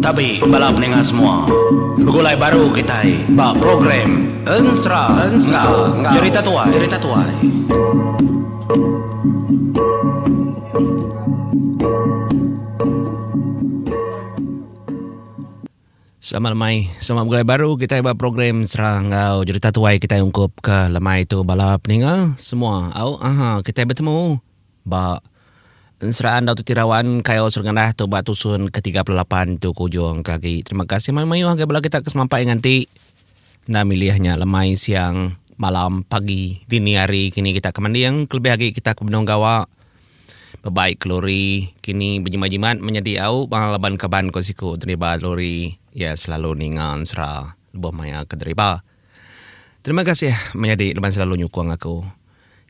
Tabi bala peninga semua. Begulai baru kitai ba program Ensera enggau Jerita Tuai. Jerita Tuai. Selamat lemai, selamat begulai baru kitai ba program Ensera enggau Jerita Tuai kitai ungkup ke lemai tu bala peninga semua. Au aha kitai betemu. Ba Ensera Andau Titi Rawan Kayo Serengandah tu ba tusun ke 38 tu ke ujung ke agi. Terima kasih mayuh-mayuh ngagai bala kita ke semampai nganti. Enda milih nya lemai, siang, malam, pagi, dini hari kini kita ke mending kelebih agi kita ke benung gawa bebai ke lori kini bejimat-jimat menyadi au bala laban kaban ko siku deriba lori iya selalu ninga ensera lebuh maya ke deriba. Terima kasih menyadi laban selalu nyukung aku.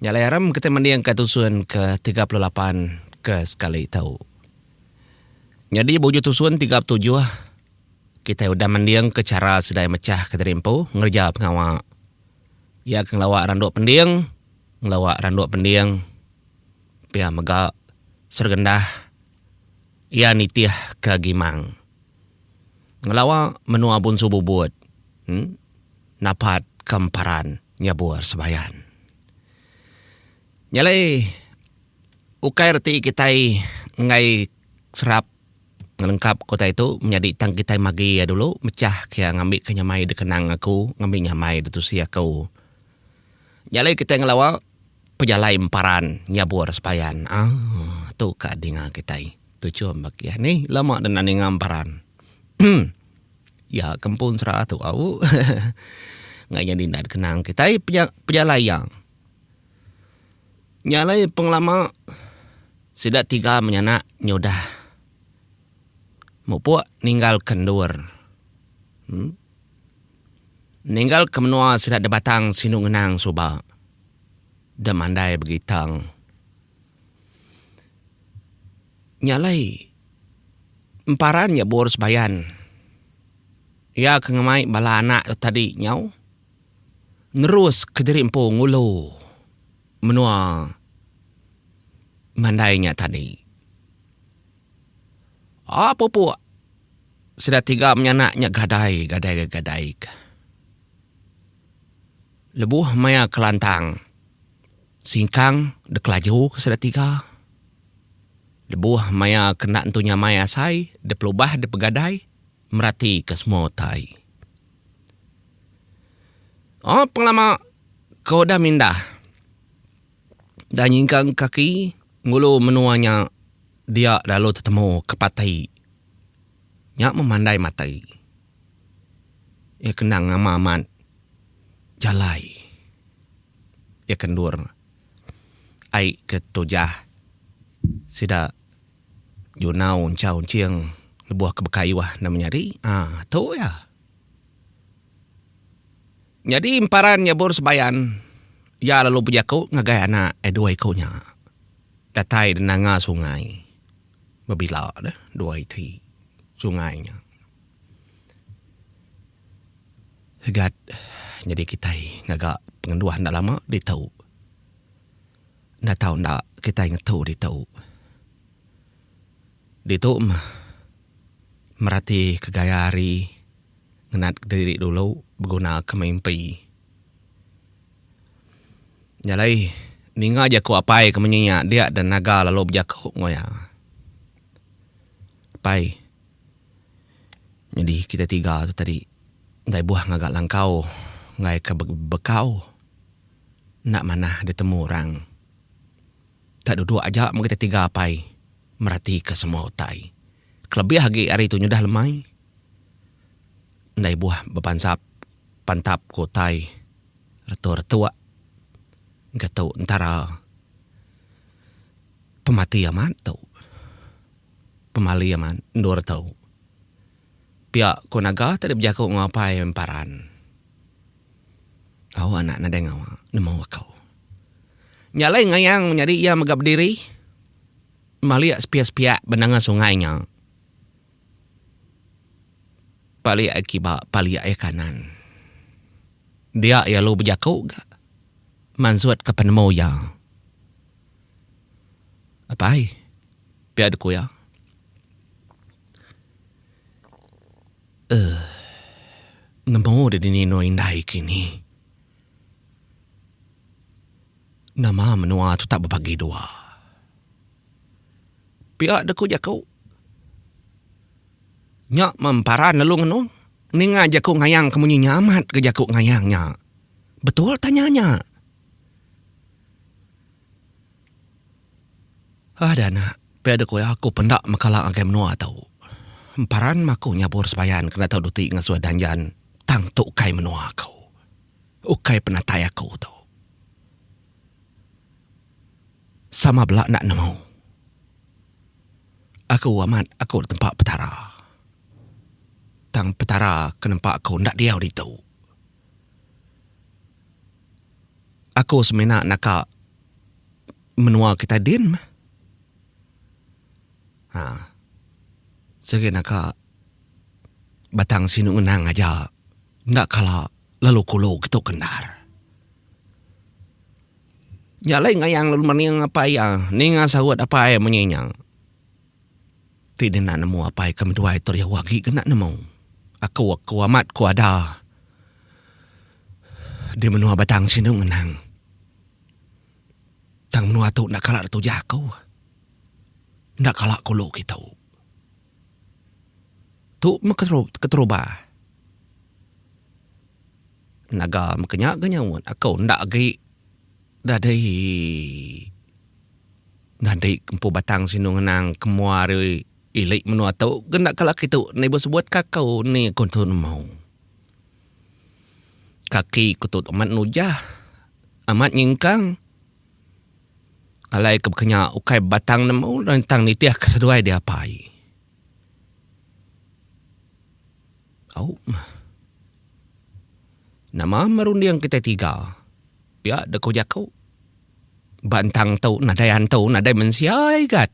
Nya alai aram kitai mendingka tusun ke 38 ke sekali tu. Nyadi ba ujung tusun 37 kitai udah mendingka chara sedai mechah ke diri empu ngereja pengawa. Iya ke ngelawa randu pending, ngelawa randu pending pia mega seregendah iya nitih ke gimang. Ngelawa menua Bunsu Bubut napat ke emparan nyabur sebayan. Nya alai ukai reti kitai enggai serap ngelengkap ke utai tu menyadi tang kitai magi iya dulu mechah ke iya ngambi ke nyamai dikenang aku ngambi nyamai ditusi aku. Nya alai kitai ngelawa pejalai emparan nyabur sebayan aaa tu ka dinga kitai. Tuchum bagi iya nih lama deh enda ninga emparan. Iya ke empu ensera tu au. Enggai nyadi enda dikenang kitai pejalai iya. Nya alai pengelama sida tiga menyanak nyudah mupuk ninggalka endur. Uhh ninggalka menua sida da batang sinu ngenang suba da mandai begitang. Nya alai emparan nya bor sebayan iya ke ngemai bala anak tu tadi nyau nerus kediri empu ngulu menua mandai nya tadi. Aaa pupuk sida tiga menyanak nya gadai gadai gadai ka. Lebuh maya kelantang singkang dek laju ke sida tiga. Lebuh maya ke enda entu nyamai asai dek pelubah dek pegadai merati ke semua utai. Oh pengelama ke udah mindah dah nyingkang kaki ngulu menua nya dia lalu tetemu ke pati nya memandai matai. Iya kena ngama amat jalai iya ke endur ai ke tujah sida junau enchau enching lebuh ke bekayuh enda menyadi aaa tu iya. Nyadi emparan nyebur sebayan iya lalu bejaku ngagai anak iya dua iku nya datai da nanga sungai bebila deh dua iti sungai nya. Gat nyadi kitai ngaga pengenduh enda lama ditu. Enda tau enda kitai ngetu ditu. Ditu meh merati ke gaya hari ngenat kediri dulu beguna ke mimpi. Nya alai ninga jaku apai ke munyi nya dia da naga lalu bejaku enggau iya. Apai. Nyadi kitai tiga tu tadi enggai buah ngaga langkau enggai ke bekau enda manah ditemu orang. Tak duduk aja meh kitai tiga apai meratika semua utai. Kelebih agi ari tu nyudah lemai enda ibuh bepansap pantap ke utai retuk-retuk engka tu entara pemati amat tu. Pemali amat endur tu. Pia ku Naga tadi bejaku enggau apai Emparan. Au anak nadai ngawa nemu aku. Nya alai ngayang menyadi iya mega bediri malik sepiak-sepiak ba nanga sungai nya. Palik ai kiba palik ai kanan. Dia iya lalu bejaku ga mansutka penemu iya. Apai. Pia dek ku iya. Ehh. Nemu deh dini endur indai kini. Nama menua tu tak bebagi dua. Pia dek ku jaku. Nya memparan lalu ngenung. Ninga jaku ngayang ke munyi nya amat ke jaku ngayang nya. Betul tanya nya. Ada anak, pia dek ku iya aku penda mekala ngagai menua tu. Emparan meh aku nyabur sebayan kena tau duti ngasuh danjan tang tu ukai menua aku. Ukai penatai aku tu. Sama bela enda nemu. Aku amat aku ditempa Petara. Tang Petara ke nempa aku enda diau ditu. Aku semina naka menua kitai din meh. Ha. Sigi naka batang sinu ngenang aja enda kala lalu kulu kitu ke endar. Nya alai ngayang lalu mening apai iya ninga saut apai iya munyi nya. Ti deh enda nemu apai ke meduai tu riau agi ke enda nemu. Aku aku amat ku ada di menua Batang Sinu ngenang. Tang menua tu enda kala ditujah aku. Enda kala ku lu kitu. Tu meh keterubah. Naga meh ke nya ga nyaut aku enda agi dadi ngadi empu batang sinu ngenang ke mua ari ili menua tu ga enda kala kitu ni besebut ka aku ni aku tu nemu. Kaki ku tu amat nujah amat nyingkang alai ke baka nya ukai batang nemu tang nitih ka seduai diapai. Au meh. Nama merunding kitai tiga pia deh ko jaku. Ba entang tu nadai antu nadai mensia igat.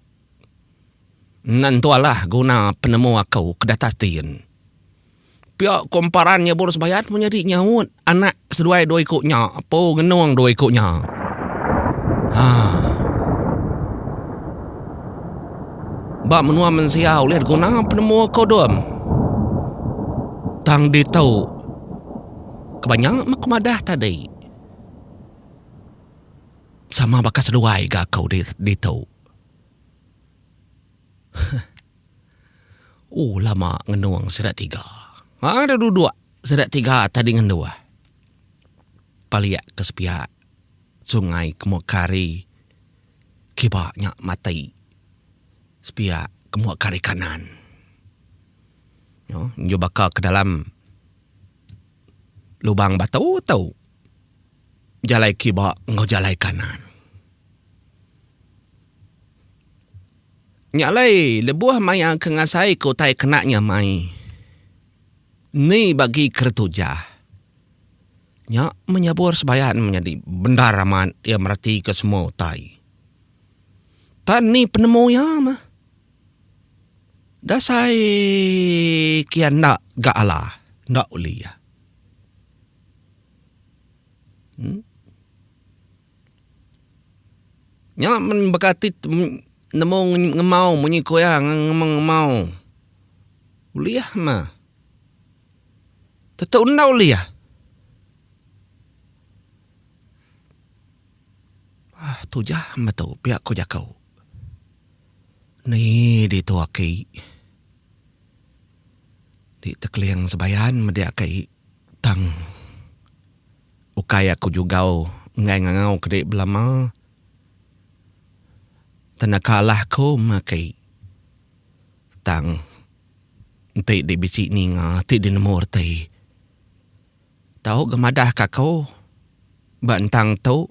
Nentu alah guna penemu aku ke datas din. Pia ko emparan nyebur sebayan menyadi nyaut anak seduai dua iku nya apu ngenung dua iku nya. Haa. Ba menua mensia ulih diguna penemu aku dom. Tang ditu kebanya meh ku madah tadi. Sama baka seduai ga aku ditu. Heh. Ooh lama ngenung sida tiga. Haa dah duduk sida tiga tadi ngenduh. Palik ke sepiak sungai ke muka hari. Kiba nya mati sepiak ke mua kari kanan. Nyu baka ke dalam lubang batu tu jalai kiba enggau jalai kanan. Nya alai lebuh maya ke ngasai ke utai kena nyamai ni bagi keretujah. Nya menyabur sebayan menyadi bendar amat iya meratika semua utai. Tan ni penemu iya mah. Dasai ke iya enda ga alah enda ulih iya. Em. Nya men baka ti nemu ngemau munyi ku iya ngemau. Ulih mah. Tetu enda ulih. Ah tujah meh tu pia ku jaku. Ni ditu aki. Di tekeling sebayan meh dia aki tang ukai aku jugau enggai ngangau ke dek belama. Tenaka alah ku meh aki tang. Enti di bisi ninga ti di nemu reti. Tau ga madah ka aku ba entang tu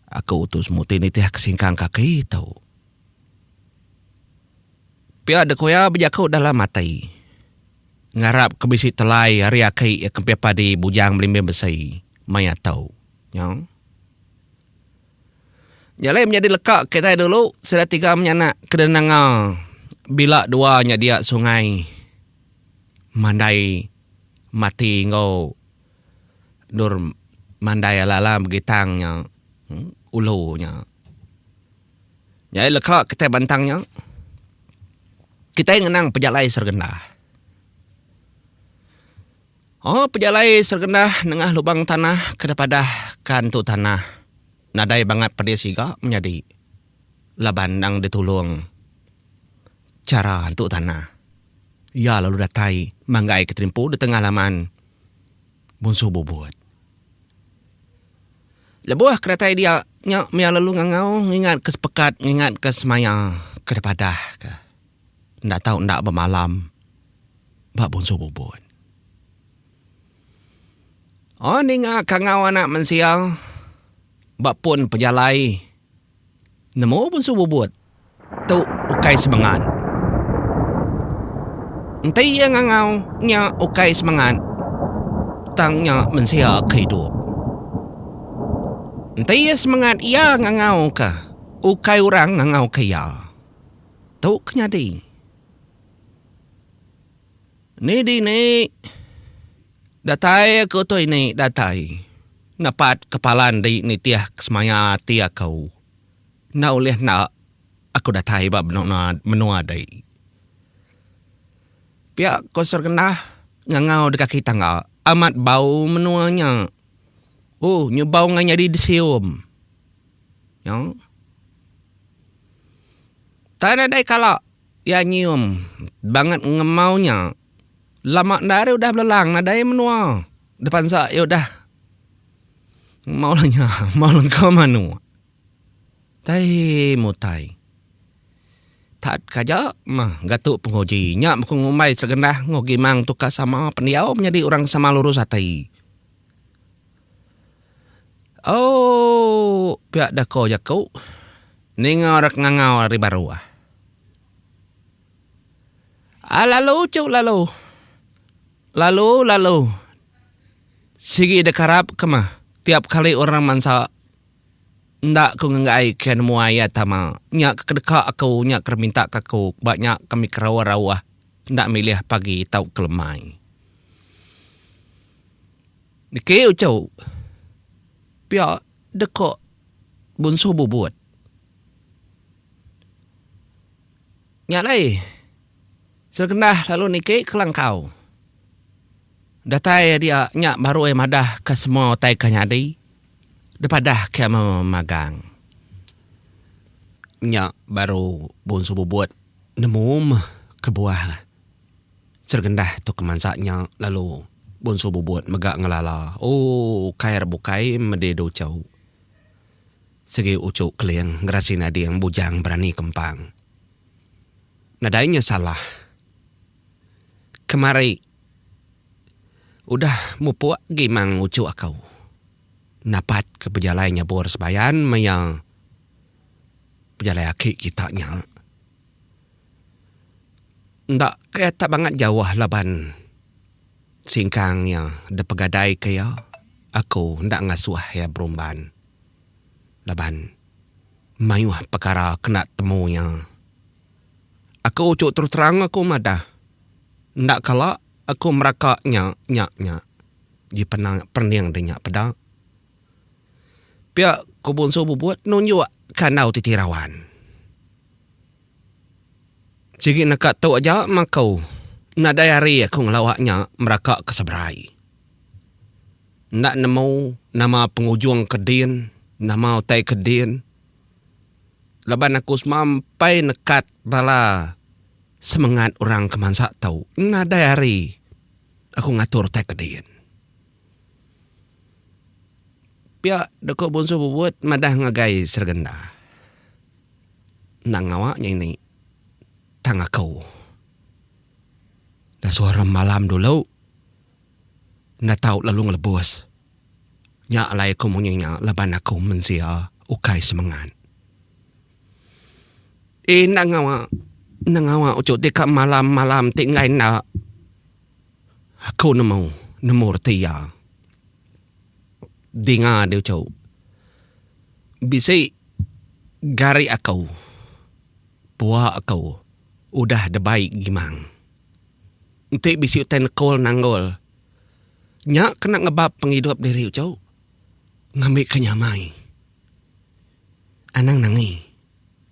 aku tu semuti nitih ke singkang kaki tu. Pia dek ku iya bejaku dalam ati. Ngarap ke bisi telai ari aki iya kempih padi bujang belimbing besi maya tu. Nya. Nya alai menyadi leka kitai dulu sida tiga menyanak ke denanga bila dua nya dia sungai mandai mati enggau endur mandai ala ala begitang nya ulu nya. Nyadi leka kitai bantang nya, kitai ngenang pejalai Sergendah. Oh pejalai Sergendah nengah lubang tanah ke dipadah ka entu tanah nadai bangat pedis iga menyadi laban endang ditulung chara entu tanah. Iya lalu datai manggai ke terimpu di tengah laman Bunsu Bubut. Lebuh ke datai dia, nya mia lalu ngangau ngingatka sepekat ngingatka semaya ke dipadahka enda tau enda bemalam ba Bunsu Bubut. Oh ninga kangau anak mensia ba pun pejalai Nemu Bunsu Bubut tu ukai semengat. Enti iya ngangau nya ukai semengat tang nya mensia ke idup. Enti iya semengat iya ngangau ka ukai orang ngangau ke iya. Tu ke nyadi. Ni dini datai aku tu ini datai nepat kepalan di nitih semaya ati aku. Enda ulih enda aku datai ba menua dei. Pia ko Sergenah ngangau di kaki tangga amat bau menua nya. Ooh nyu bau ngai nyadi disium. Nya. Tai nadai kala iya nyium bangat ngemau nya. Lama enda ari udah belelang nadai menua depansa iya udah ngemau lah nya mau lengka manuk. Tai mutai. Tat ka aja mah gatu penguji nya meh ku ngumbai segenah enggau gimang tu ka sama pendiau menyadi orang sama lurus ati. Ooh pia dako jaku ninga orang ngangau ari baruh. Ah lalu chu lalu. Lalu lalu. Sigi dekarap ke mah tiap kali orang mansa. Enda ku ngenggai ke nemuai iya tama. Nya ke kedeka aku, nya ke minta ke aku. Ba nya kami ke rauh-rauh enda milih pagi tauka lemai. Niki uchu pia deka Bunsu Bubut. Nya alai Segenah lalu niki ke langkau. Datai dia nya baru iya madah ka semua utai ke nyadi dipadah ke memagang. Nya baru Bunsu Bubut nemu meh kebuah Seregendah tu ke mansa nya lalu Bunsu Bubut mega ngelala ooh ukai ra bukai medi duchau. Sigi uchu Keling Gerasi Nading Bujang Berani Kempang. Nadai nya salah. Kemari udah mupuk gimang uchu aku napat ke pejalai nyabur sebayan maya pejalai aki kita nya. Enda ke tak bangat jauh laban singkang iya dipegadai ke iya aku enda ngasuh iya berumban laban mayuh pekara kena temu iya. Aku uchu terus terang aku madah enda kala aku meraka nya nya nya ji pena pening de nya peda. Pia ku Bunsu Bubut nunjuk ka enggau titi rawan. Sigi neka tu aja mah aku nadai hari aku ngelawa nya meraka ke seberai. Enda nemu nama pengujung ke din nama utai ke din. Laban aku semampai nekat bala semengat orang ke mansa tu nadai hari aku ngatur utai ke din. Pia deka Bunsu Bubut madah ngagai Sergenda. Enda ngawa nya ini tang aku. Dasuh orang malam dulu enda tau lalu ngelebus. Nya alai aku munyi nya laban aku mensia ukai semengat. Eh enda ngawa, enda ngawa uchu ti ka malam-malam ti enggai enda. Aku nemu, nemu reti iya. Dinga di uchu. Bisi gari aku, pua aku udah dibai gimang. Enti bisi utai nekul nanggul. Nya kena ngebap pengidup diri uchu ngambika nyamai. Anang nangi.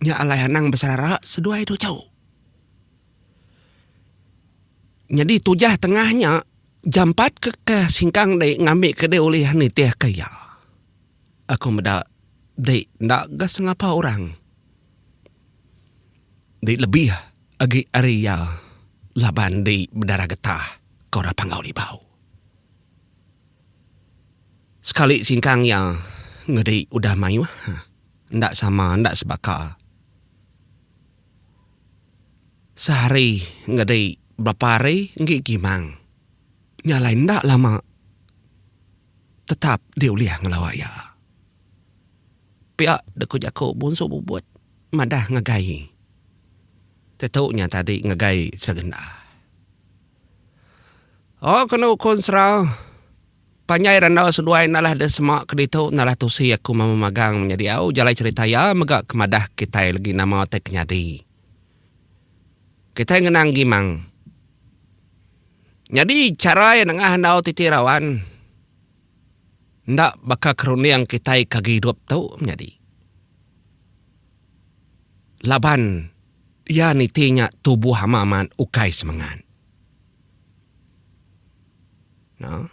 Nya alai anang beserara seduai tu chau. Nyadi tujah tengah nya jampat ke ke singkang dek ngambi ke dek ulih nitih ke iya. Aku meda dek enda ga sengapa orang. Dek lebih agi ari iya laban dek bedarah getah ke orang Panggau Libau. Sekali singkang iya ngedi udah mayuh enda sama enda sebaka. Sehari ngedi berapa hari enggi Gimang nya alai enda lama tetap diulih ngelawa iya. Pia deka jaku Bunsu Bubut madah ngagai tetu nya tadi ngagai Segenda. Oh kenu ku ensera panjai randau seduai nalah de sema ke ditu nalah tusi aku mama magang menyadi au jalai cerita iya mega ke madah kitai legi nama tai ke nyadi. Kitai ngenang gimang. Nyadi chara iya nengah andau titi rawan enda baka ke runding kitai ke agi idup tu menyadi. Laban iya niti nya tubuh amat amat ukai semengat. No.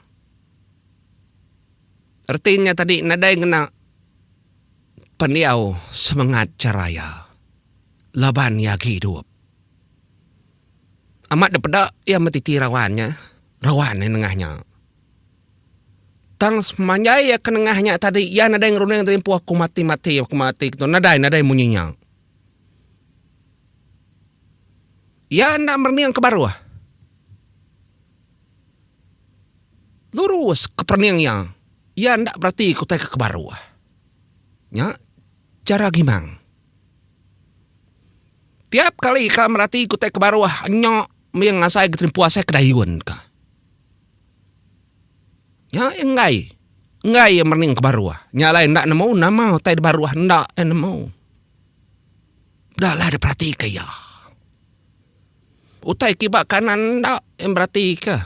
Reti nya tadi nadai ngena pendiau semengat chara iya laban iya agi idup. Amat dep peda iya metiti rawan nya, rawan iya nengah nya. Tang semanjai iya ke nengah nya tadi iya nadai ngerunding diri empu aku mati mati aku mati tu nadai nadai munyi nya. Iya enda merening ke baruh. Lurus ke perening iya. Iya enda berati ke utai ke baruh. Nya chara gimang. Tiap kali ka merati ke utai ke baruh nya ming asai ke terimpu asai ke dayun ka. Nya iya enggai. Enggai iya merening ke baruh. Nya alai enda nemu nama utai da baruh enda iya nemu. Enda lah diperatika iya. Utai kiba kanan enda iya meratika.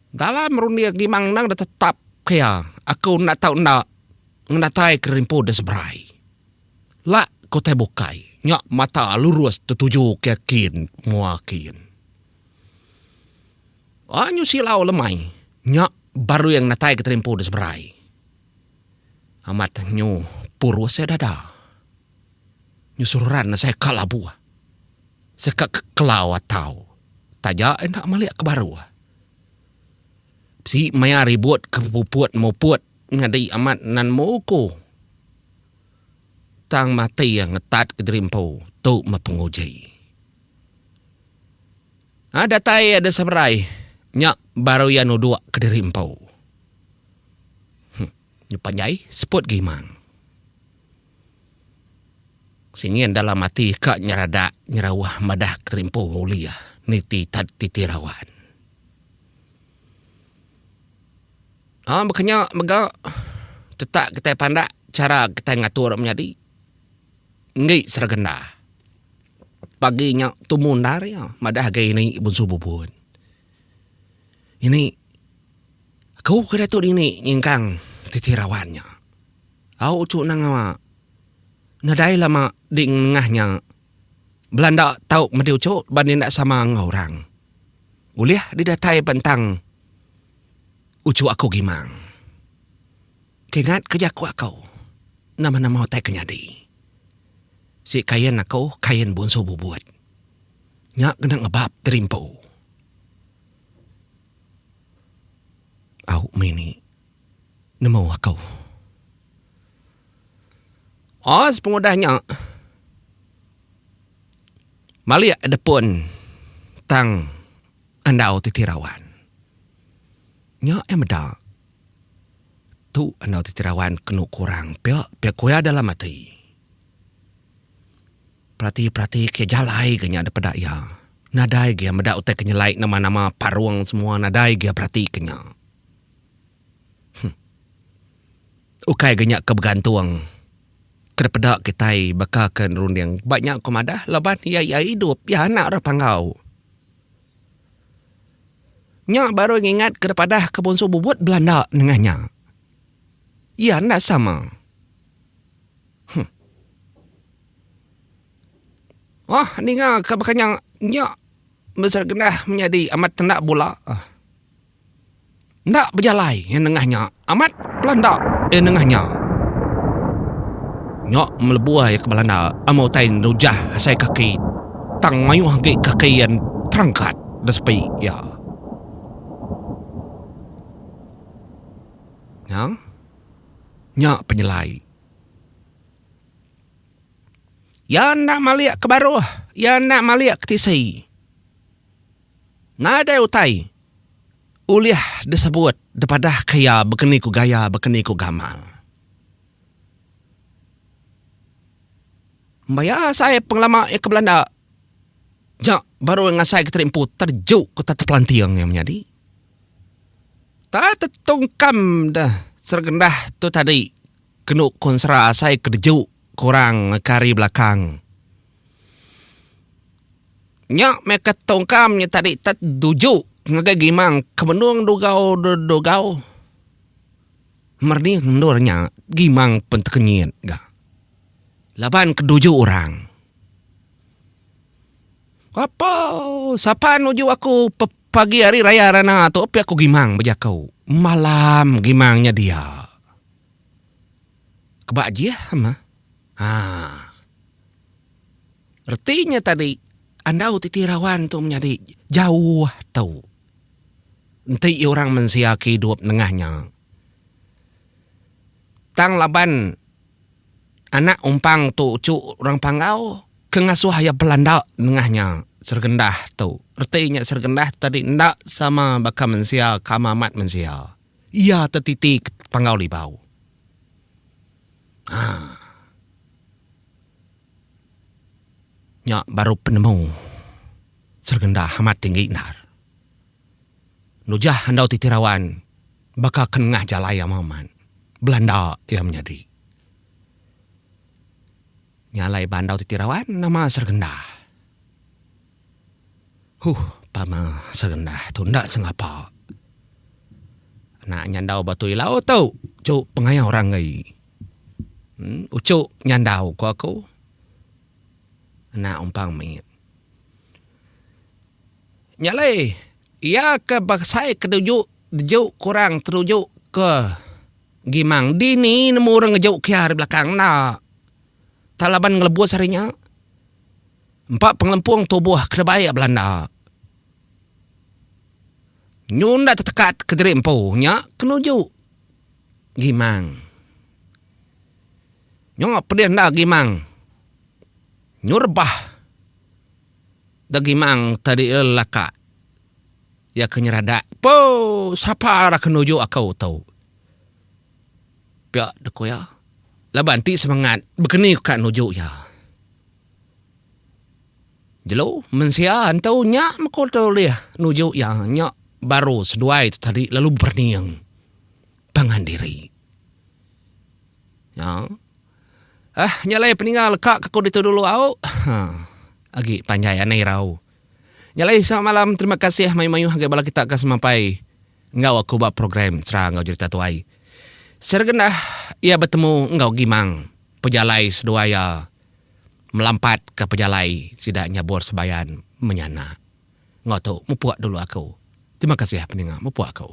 Dalam runding Gimang endang ditetapka iya, aku enda tau enda ngenataika rimpu da seberai. Lak ke utai bukai, nya mata lurus tetuju ke kin mua kin. Anyu silau lemai, nya baru iya ngenataika terimpu da seberai. Amat nyu purus iya dada. Nyu seruran asai ka labuh. Seka ke kelau atau taja enda malik ke baruh. Bisi maya ribut ke puput muput nyadi amat nan muku. Tang mati iya ngetat ke diri empu tu meh penguji. Ha datai iya desa berai nya baru iya nuduk ke diri empu. Huh nyu panjai seput gimang. Singin dalam ati ka nyeradak nyerauh madah kerimpu ulih niti tad titi rawan. Ha baka nya mega tetak kitai pandak chara kitai ngatur menyadi enggi seregenda. Pagi nya tumu endar iya madah agi ini Bunsu Bubun. Ini aku ke diatu dini nyingkang titi rawan nya. Au uchu nang ngawa. Nadai lama di nengah nya. Belanda tau medi uchu ban enda sama enggau orang. Ulih didatai pentang uchu aku gimang. Kingat ke jaku aku nama-nama utai ke nyadi. Si kain aku kain bunsu bubut. Nya kena ngebap terimpu. Au mini. Nemu aku. Os pengudah nya malik depun tang andau titi rawan. Nya iya meda tu andau titi rawan kenu kurang pia pia ku iya dalam ati. Perati perati ke jalai ga nya daripada iya. Nadai ga iya meda utai ke nyelai nama nama parung semua nadai ga iya perati ke nya. Huh. Ukai ga nya ke begantung ke dipeda kitai baka ke nerunding ba nya ku madah laban iya iya idup iya anak orang Panggau. Nya baru ngingat ke dipadah ke Bonsu Bubut belanda nengah nya. Iya enda sama. Huh. Wah ninga ka baka nya nya Besar Gendah menyadi amat enda bula. Enda bejalai iya nengah nya amat pelanda iya nengah nya. Nya melebuh iya ke belanda amu utai nujah asai kaki tang mayuh agi kaki iya terangkat da sepi iya. Nya nya penyelai. Iya enda malik ke baruh, iya enda malik ke tisi. Nadai utai ulih disebut dipadahka iya bekeni ku gaya bekeni ku gamal. Maya asai pengelama iya ke belanda nya baru iya ngasai ke tadi empu terejuk ke tepelanting iya menyadi. Tak tetungkam deh seregendah tu tadi kenu ku ensera asai ke dejuk ke orang ke ari belakang. Nya meh ke tungkam nya tadi teduju ngagai Gimang ke benung dugau dugau. Merening endur nya Gimang pen tekenyit ga. Laban ke duju orang. Apo sapa nuju aku pagi hari raya rana tu pia ku Gimang bejaku. Malam Gimang nya dia. Keba ajih mah. Haa. Reti nya tadi andau titi rawan tu menyadi jauh tu. Enti orang mensia ke idup nengah nya. Tang laban anak umpang tu uchu orang Panggau ke ngasuh iya belanda nengah nya Sergendah tu. Reti nya Sergendah tadi enda sama baka mensia ke amat amat mensia. Iya tetiti ke Panggau Libau. Haa. Nya baru penemu Sergendah amat tinggi endar. Nujah andau titi rawan baka ke nengah jalai ama amat belanda iya menyadi. Nya alai ba andau titi rawan nama Sergendah. Huh pama Sergendah tu enda sengapa. Anak nyandau batu ilau tu chu pengayau orang enggai. Uchu nyandau ku aku. Anak umpang mit. Nya alai iya ke besai ke duju deju ke orang teruju ke Gimang dini nemu orang ngeju ke iya ari belakang enda. Tak laban ngelebus ari nya. Empa pengelempung tubuh ke dibai belanda. Nyu enda tetekat kediri empu nya ke nuju Gimang. Nyu pedih enda Gimang. Nyu rebah da Gimang tadi lelaka iya ke nyeradak poo sapa ra ke nuju aku tu. Pia dek ku iya. Laban ti semengat bekeni ka nuju iya. Jelu mensia entu nya meko tu ulih nuju iya nya baru seduai tu tadi lalu berening pangan diri. Nya ah nya alai peninga leka ke aku ditu dulu au ha agi panjai anai irau. Nya alai selamat malam terima kasih mayuh mayuh ngagai bala kita ke semampai enggau aku ba program Sera enggau Jerita Tuai. Seregendah iya betemu enggau Gimang pejalai seduai iya. Melampat ka pejalai sida nyabur sebayan menyana. Enggau tu mupuk dulu aku. Terima kasih peninga mupuk aku.